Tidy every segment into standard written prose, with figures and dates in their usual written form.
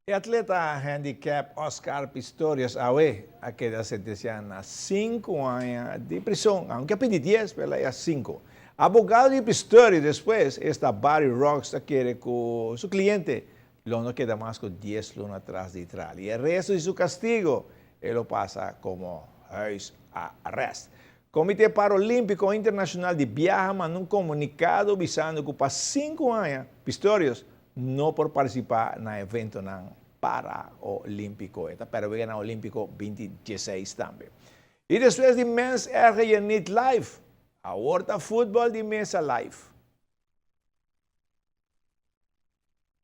E atleta handicap Oscar Pistorius awe a keda sentencia na 5 aña di prison, aunke a pidi 10, pero el a haya 5. Abogado di Pistorius despues, esta Barry Rocks ta kere cu su cliente lo no keda mas cu 10 luna tras di tral y e resto di su castigo e lo pasa como huisarrest. Comite Paralímpico Internacional di biaha manda un comunicado bisando cu pa 5 aña Pistorius no por participa na eventonan paraolímpico. E ta perde weganan olímpico 2016 tambe. Y despues di Mens Erger Je Niet Live, awor ta futbol di mesa live.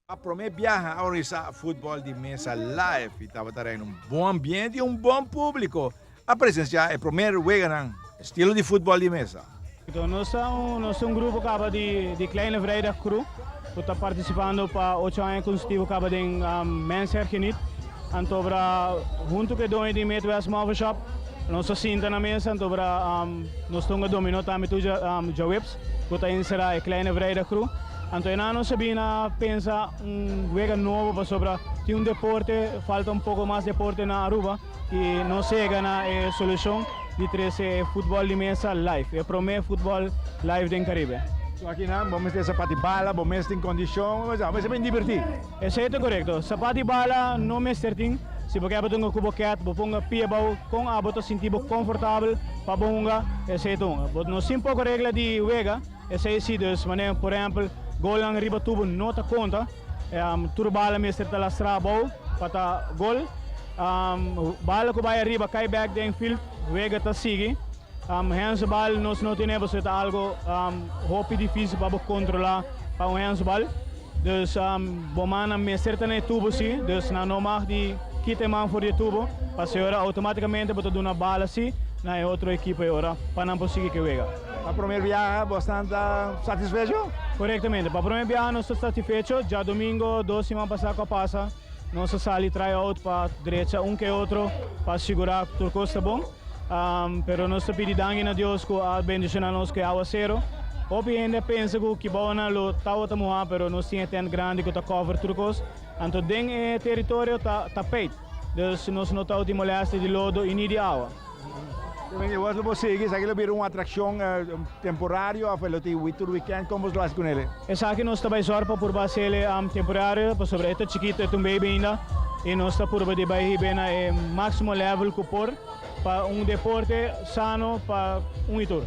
Pa prome biaha a organisa futbol di mesa live y tabata reina un bon ambiente y un bon publico a presencia e promer weganan estilo di futbol di mesa. Nos ta un nos ta un grupo kaba di di Kleine Vrijdag Crew ku ta partisipando pa ocho aña konsetivo kaba den Mens Hergeniet. Anto bra huntu ku e doño di Midwest Muffin Shop nos ta sinta na mesa anto bra nos ta hunga dominó tambe tur djaweps ku ta enserá e Kleine Vrijdag Crew. Anto enan nos a bin a pensa un wega nobo pasobra tin un deporte falta un poko mas deporte na Aruba. I nos yega na e solushon di trese e futbòl di mesa live, e promé futbòl live den Karibe. So akinan bo mester sapat di bala, bo mes tin kondishon, bo mester bin dibertí. Esei ta korekto. Sapat di bala no mester tin. Si bo ke bo tunga ku bo kèt, bo ponga pia abou kon abo ta sinti bo konfortabel pa bo hunga, esei ta hunga. Bo no sin poko regla di wega, esei si. Dus manera por ehèmpel golnan riba tubo no ta konta. Tur bala mester ta lastrá abou pa ta gol. Bala ku bai ariba kai bèk den field, wega ta sigui. Handsbal nos no tene pasobra ta algo hopi difísil pa bo kontrolá pa un handsbal. Dus bo mannan mester ta na e tubo si, dus nan no mag di kita e man for di e tubo pasobra outomátikamente bo ta duna bala si na e otro ekipo e ora pa nan por sigui ku e wega. Pa prome biaha bo stan ta satisfecho? Korektamente, pa prome biaha nos ta satisfecho. Djadomingo dos siman pasá ku a pasa nos a sali try out pa drecha un ke otro pa sigurá ku tur kos ta bon. Pero nos ta pidi danki na Dios ku a bendishoná nos ku e awasero. Hopi hende a pensa ku kibounan lo tabata muhá pero nos tin e tent grandi ku ta cover tur kos. Anto den e teritorio ta tapeit, dus nos no tabatin molestia di lodo i ni di awa. Bo lo por sigui, esaki lo bira un atraccion temporario of lo tin tur weekend? Con bo lo haci con ele? Esaki nos ta bay zorg pa purba haci ele temporario pasobra e ta chikito, e ta un baby ainda y nos ta purba di bay hibe na e maximo level cu por pa un deporte sano pa un y tur.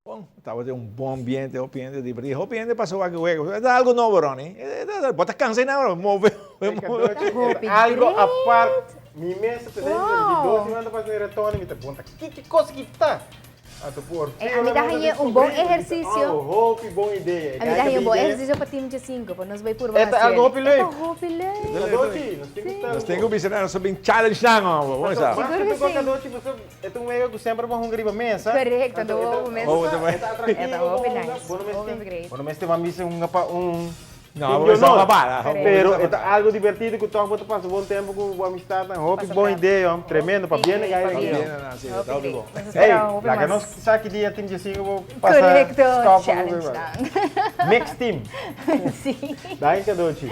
Bon, tabata un bon ambiente, hopi hende divertí, hopi hende pasa wak e wega. E ta algo nobo, Ronnie. Bo ta cansa einan, move, move. Hopi Algo great. apart. Mi mes ta pensa, Wow. di dos siman ta pasa den Retoni, mi ta punta, ki kos ki ta? Anto por Eh, fin a mi ta ora haña nos un bon descubrí, mi bisa, ehersisio. Oh, hopi bon idea. A mi ta haña un bon ehersisio pa Team Djesinko, pa nos bai purba E ta hasi algo el. hopi E ta leuk. hopi leuk. Cadochi, nos tin ku Sí. sta Nos tin ku bisa nan, nos ta bin challenge nan, homber. Bo sa. Sigur Mas ku ku sí. Cadochi, pasobra E ta un wega ku semper bo hunga riba mesa. Korekto, anto bo bo mester. Oh, E ta atractivo E ta pa hopi hunga. nice. Bo no mester Hopi great. bo no mester ban bisa hunga pa un No, team bo di mester honor. hunga para. Korekto. Pero e ta algo divertido ku tòg bo ta pasa bon tempu ku bo amistatnan. Hopi Pasa bon rato. idea, hom. Tremendo. Hopi Pabien na great, guy pabien. aki. Pabien na, si, Hopi ta hopi great. bon. Nos Hey, spera hopi laga mas. nos sa ki dia team djesinko bo pasa Korekto, stop challenge nan. Mix team. Si. Daai kadochi.